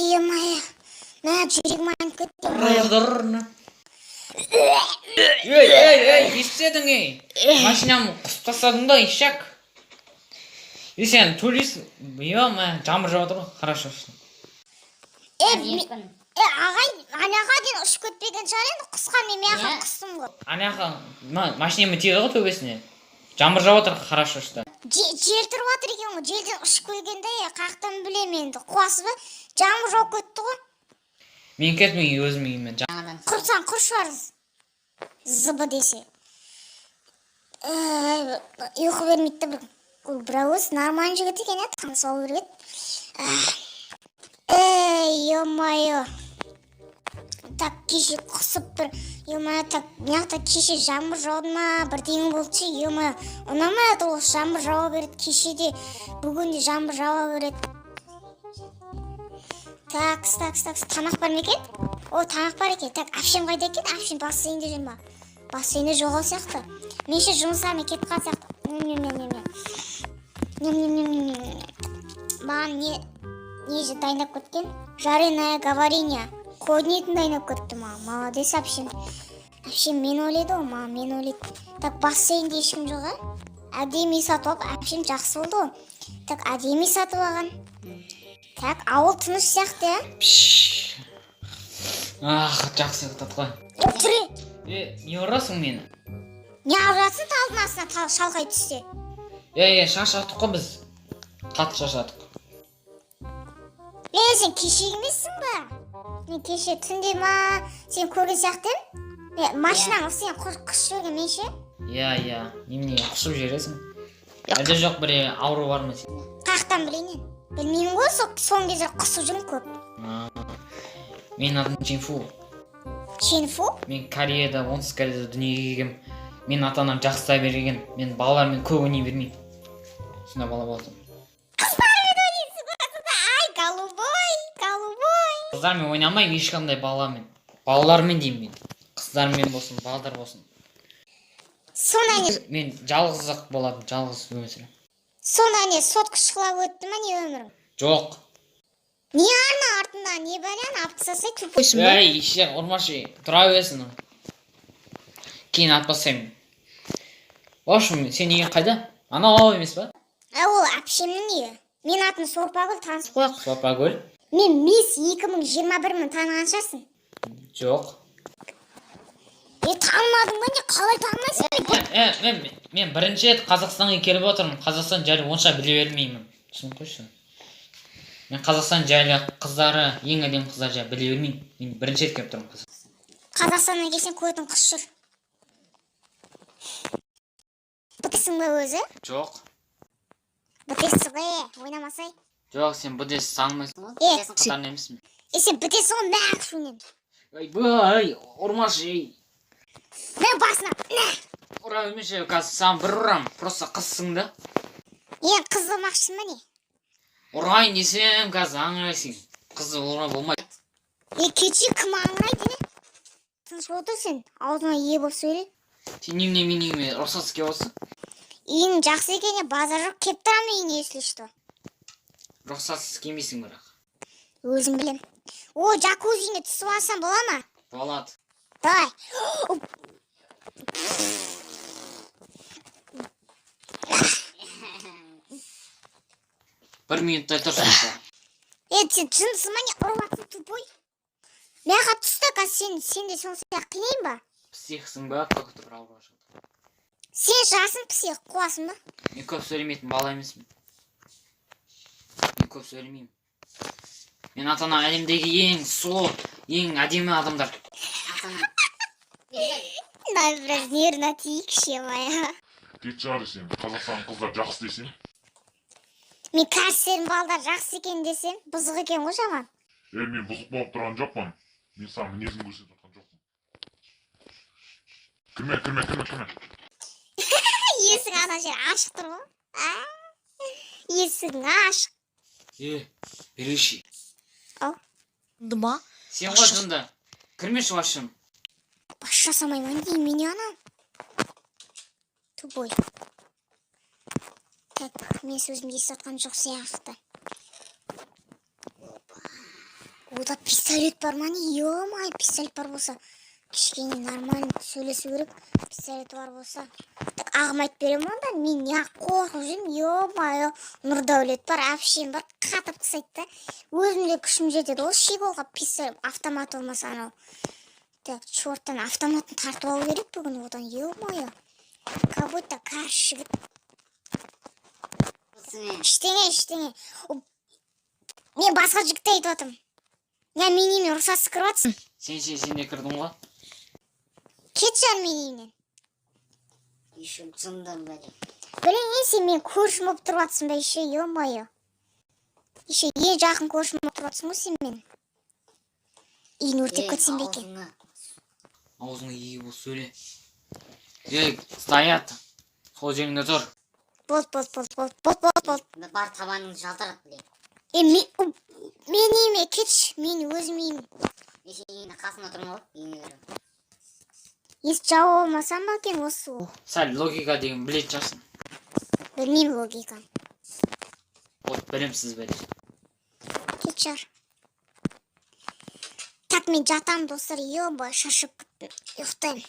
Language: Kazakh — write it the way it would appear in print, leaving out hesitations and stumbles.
Ё-моё, мә, жүрегім айнып кетті. Ұрдыр. Ей, ей, ей, не істедің, ей? Машинамды құсып тастадың да, ишак. Е, сен төлейсің. Ё-моё, жаңбыр жауып жатыр ғой, хорошо. Е, е, ағай, анаға дейін ұшып кетпеген шығар енді, құсқан мен мияққа Иә. құстым ғой. Ана жаққа машинамен тиеді ғой төбесіне. Жаңбыр жауып жатыр, хорошо что. Жел тұрып жатыр екен ғой, желден ұшып келгенде, е, қаяқтан білемін енді, қуасыз ба? Жаңбыр жауып кетті ғой. Мен кетмей өзім үйіме. Жаңадан. Құртсаң құр шығарсыз. Зыбы десе. Ұйқы бермейді да бір. Ол бірақ өзі нормальный жігіт екен, иә, танысып алу керек еді. Эй, ё-моё. Так, кеше құсып бір, ё-моё, так, мына жақта кеше жаңбыр жауды ма, бірдеңе болды ше, ё-моё. Ұнамай жатыр осы, жаңбыр жауа береді, кеше де, бүгін де жаңбыр жауа береді. Так, так, так, тамақ бар ма екен? О, тамақ бар екен. Так, әпшем қайда екен? Әпшем бассейнде жүр ма? Бассейнде жоқ ау сияқты. Меніңше, жұмыстармен кетіп қалған сияқты. Нем, нем, нем, нем. Нем, нем, нем, нем, нем. Маған не же дайындап кеткен? Жареное говорение. Қойдың етін дайындап кетті маған. Молодец, әпшем. Әпшем мені ойлайды ғой, маған мені ойлайды. Так, бассейнде ешкім жоқ, а? Әдемі сатып алып, әпшем жақсы болды ғой. Так, әдемі сатып алған. Так, ауыл тыныш сияқты, иә? Пш. Ах, жақсы ұйықтады ғой. Е, түрі. Е, не ұрасың мені? Не алып жатсың талдың астына тал шалқай түссе? Е, е, шаршадық қой біз. Қатты шаршадық. Е, сен кешегі емессің ба? Мен кеше түнде ма сен көрген сияқты едім. Е, машинаң сен құсып жіберген мен ше? Иә, иә, немене құсып жібересің? Әлде жоқ бір ауру бар ма сен? Қаяқтан білейін енді? Білмеймін ғой, сол соңғы кезде құсып жүрмін көп. А, менің атым Чинфу. Ченфу? Мен Кореяда, Оңтүстік Кореяда дүниеге келгенмін. Менің ата анам жақсы тәрбие берген. Мен балалармен көп ойнай бермеймін. Сондай бала болатынмын. Ай, голубой, голубой. Қыздармен ойнамаймын ешқандай баламен. Балалармен деймін мен. Қыздармен болсын, балдар болсын. Сонда не, Мен жалғыз-ақ болатынмын, жалғыз өмір сүремін. Сонда не, сотка шұқылап өтті ма не өмірің? Жоқ. Не ана артында не бәле, ана алып тастасай, тупой. Ей, ишак, ұрмашы, тұра берсін. Кейін атып тастаймын. В общем, сенің үйің қайда? Анау емес па? А, ол әпшемнің үйі. Мен атым Сорпагүл, танысып қояйық. Сорпагүл? Мен мисс 2021-мін, таныған шығарсың. Жоқ. Е, танымадың ба не? Қалай танымайсың? Е, мен бірінші рет Қазақстанға келіп отырмын. Қазақстан жайлы онша біле бермеймін. Түсініп қойшы. Мен Қазақстан жайлы қыздары, ең әдемі қыздар жайлы біле бермеймін. Мен бірінші рет келіп тұрмын. Қазақстаннан келсең, көтің қыс жүр. Бітесің ба өзі? Жоқ. Бітесің ғой, е, ойнамасай. Жоқ, сен бітесің, танымайсың. Е, Қатарында емеспін. Е, сен бітесің ғой, мә, шунен. Ойбай, ұрмашы, ей. Мә, басына, мә. Ұра бермеші, қазір саған бір ұрам. Просто қызсың да. Е, қыз болмақшысың ба не? Ұрайын десем, қазір аңырайсың. Қызды ұра болмайды. Е, кетші, кім аңырайды, не? Тыныш отыр сен, аузыңа ие болып сөйле. Сен немене менің үйіме рұқсатсыз келіп отырсың? Үйің жақсы екен, е, базар жоқ, келіп тұрамын үйіңе, если что. Рұқсатсыз келмейсің бірақ. Өзім білем. О, джакузиңе түсіп алсам бола ма? Болады. Давай. Бір минуттай тұрсың. Е, сен жындысың ба не? Ұрып жатсың, тупой. Мияққа түс та, қазір сен де сол сияқты қинайын ба? Психсың ба? Как-то бір ауру шығады. Сен жасың псих, қуасың ба? Мен көп сөйлемейтін бала емеспін. Мен көп сөйлемеймін. Мен ата ана әлемдегі ең сұлу, ең әдемі адамдар. Мына біраз нервына тиейікші, моя. Кетші шығар сен, Қазақстан қыздар жақсы десем. Мен кәрістердің балдар жақсы екен десем, бұзық екен ғой жаман. Е, мен бұзық болып тұрған жоқпын. Мен саған мінезін көрсетіп жатқан жоқпын. Кірме, кірме, кірме, кірме. Есік ана жер ашық тұр ғой. А, есігің ашық. Е, береші. Ау. Ма? Сен ғой жынды. Кірмеші вообще. Бас жасамаймын деймін мен ана. Тупой. Так, мен сөзімді естіп жатқан жоқ сияқты. Опа. Ода пистолет бар ма, не? Ё-моё, пистолет бар болса, кішкене нормально сөйлесу керек. Пистолеті бар болса, так ағым айтып беремін онда. Мен неғып қорқып жүрмін? Ё-моё, Нұрдәулет бар, әпшем бар, қатып тастайды да. Өзім де күшім жетеді ол щеголға. Пистолет, автомат болмаса анау. Так, черттан автоматын тартып алу керек бүгін одан. Ё-моё, как будто кәріс жігіт. Осымен. Ештеңе, ештеңе. Мен басқа жігітті айтып жатырмын. Не, менің үйіме рұқсатсыз кіріп жатсың. Сен де кірдің ғой. Кетші ар менің үйімнен. Еще жындан бәле. Блин, сен менің көршім болып тұрып жатсың ба еще? Ё-моё, еще ең жақын көршім болып тұрып жатсың ғой сен менің. Үйін өртеп кетсем бе екен? Аузыңа. Аузыңа ие бол, сөйле. Ей, стоять, сол жеріңде тұр. Болды, болды, болды, болды, болды, болды, болды. Бар, табаныңды жалтырат, блин. Е, менің үйіме кетші, мен өзім үйім. Мен сенің үйіңнің қасында тұрмын ғой, үйіңе кіремін. Есік жауып алмасам ба екен осы? Сәл логика деген білетін шығарсың. Білмеймін логиканы. Вот білімсіз бәле. Кетші ар. Так, мен жатамын, достар. Ё, шаршап кеттім, ұйықтаймын.